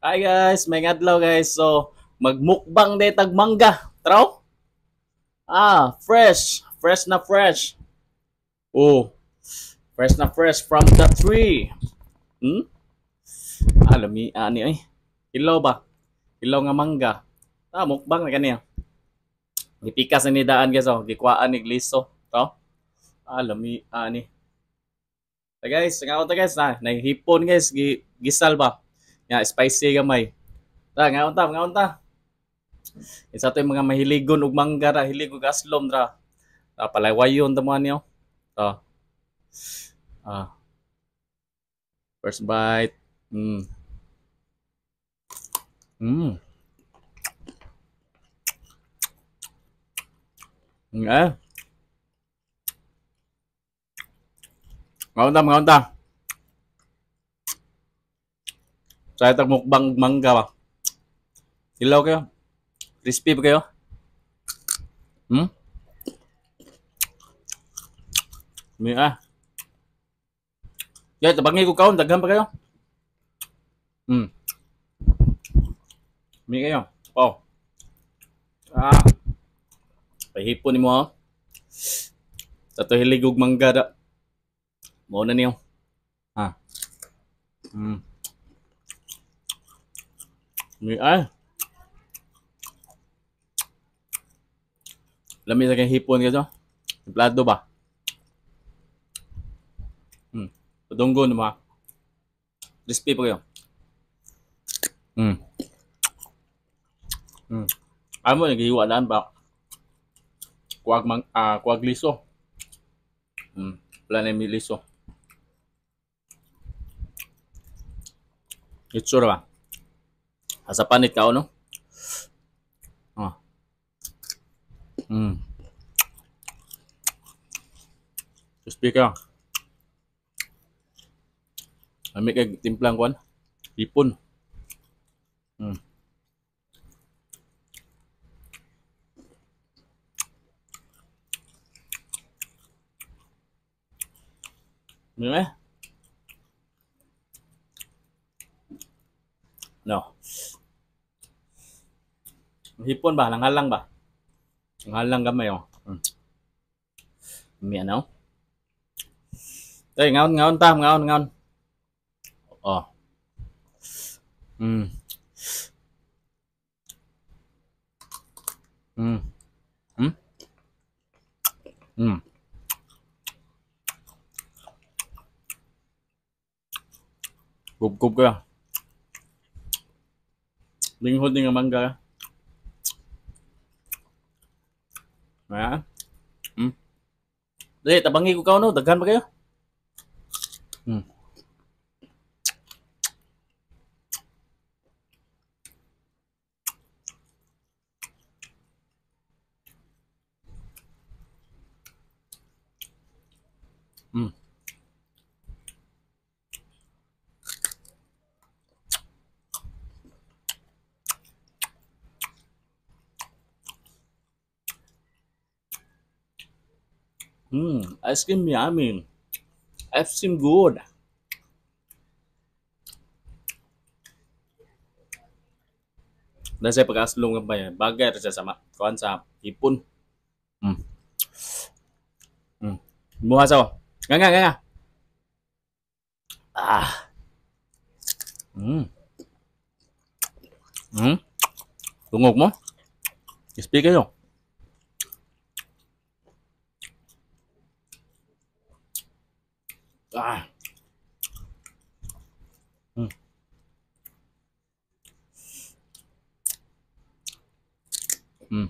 Hi guys, may adlaw guys. So, magmukbang day tag mangga. Traw? Ah, fresh. Fresh na fresh. Oh. Fresh na fresh from the tree. Hmm? Ah, lami ani ay. Ilaw ba? Ilaw nga mangga. Ah, mukbang na kaniya. Gipikas na ni daan guys oh, gikuhaan ni liso. Traw? Ah, lami ani. Ta guys, ngaon ta guys na, nahipon guys, gisal ba? Nga spicy gamay. Ta ngaon ta, ngaon ta. Isa to yung mga mahiligon og mangga ra, hilig og aslom ra. Ta palaywayon ta mo niyo. Ta. Ah. First bite. Mm. Mm. Eh. Ngaon ta, ngaon ta. Sa itag mukbang mangga ba. Ilaw kayo. Crispy ba kayo? Hmm? May ah. Kaya tabangi ko kaon, daghan pa kayo. Hmm. May kayo. Oh. Ah. Pahipon nimo oh. Sa to hilig og mangga da. Mao na niyo. Ah. Hmm. May ah. Lami sa kay hipon kayo. Templado ba? Hmm. Padunggon mo. Crispy pa kayo. Hmm. Hmm. Amo naghiwa daan ba? Kuwag mang kuwag liso. Hmm. Wala na may liso. Itsura ba? Asa panit ka no? Ah. Hmm. Crispy ka. Ami kay timplang kuan. Hipon. Hmm. Eh? No. Hipon ba? Langhalang ba? Langhalang gamay oh. Hmm. Mi ano? Tay, ngaon ngaon ta, ngaon ngaon. Oh. Hmm. Hmm. Hmm. Hmm. Gub-gub ka. Linghod ni nga mangga. Ha? Hmm. Dali, tabangi ko kao no, daghan pa kayo. Hmm. Hmm. Hmm, ice cream yummy. Ice cream good. Dahil sa pag-aslong nga ba yan, bagay siya sa kuan sa hipon. Hmm. Hmm. Muha sa nga nga nga. Ah. Hmm. Hmm. Tungog mo? Crispy kayo. Ah. Hmm. Hmm.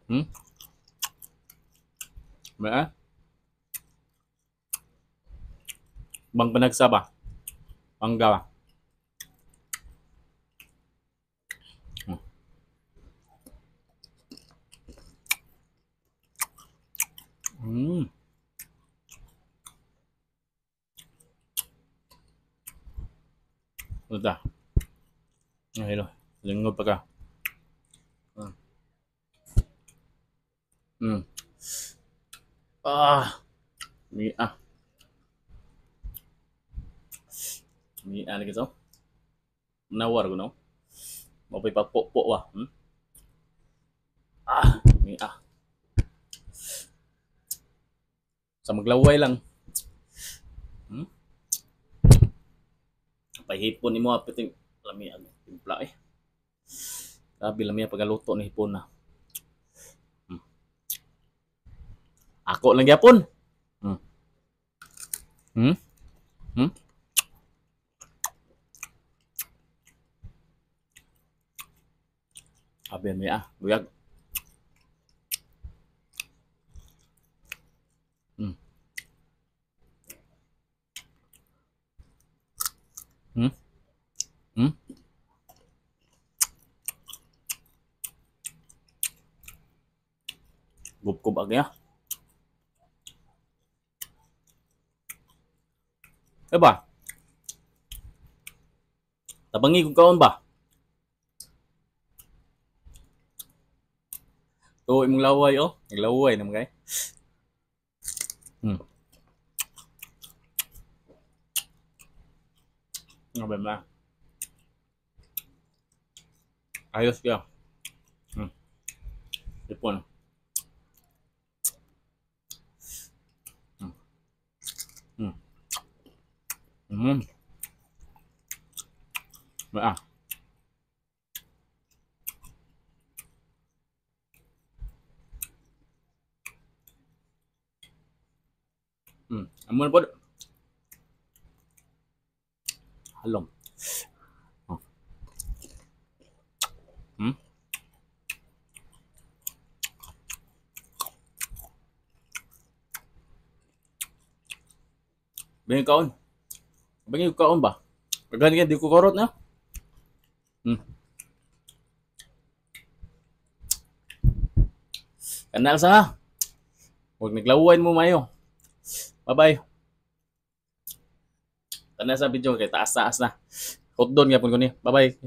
Hmm. Ba? Bang panagsa ba? Mangga ba? Hmm. Hmm. Ito. Ay, lo. Lingod pa ka. Hmm. Hmm. Ah. Mi ah. Mi ah lagi to. Nawar ko no. Mapay pagpo-po wa. Ah, mi ah. Sa maglaway lang. Pahipon nimo apiting lami ang timpla eh. Grabe lami ang pagaluto ni hipon na. Ako lang gyapon. Abi mi ah, buyag. Gubkob agya. Diba? Tabangi kung kaon ba? To imong laway oh, naglaway naman kay. Nga ba ma? Ayos ka. Ipon. Ah. Amo na pod. Halong. Oh. Bingi kaon. Bingi kaon ba? Pagani di ko karot na. Kanal sa. Huwag naglaway mo mayo. Bye-bye. Kana sa video kay taas-taas na. Hotdog gyapon ko ni. Bye-bye.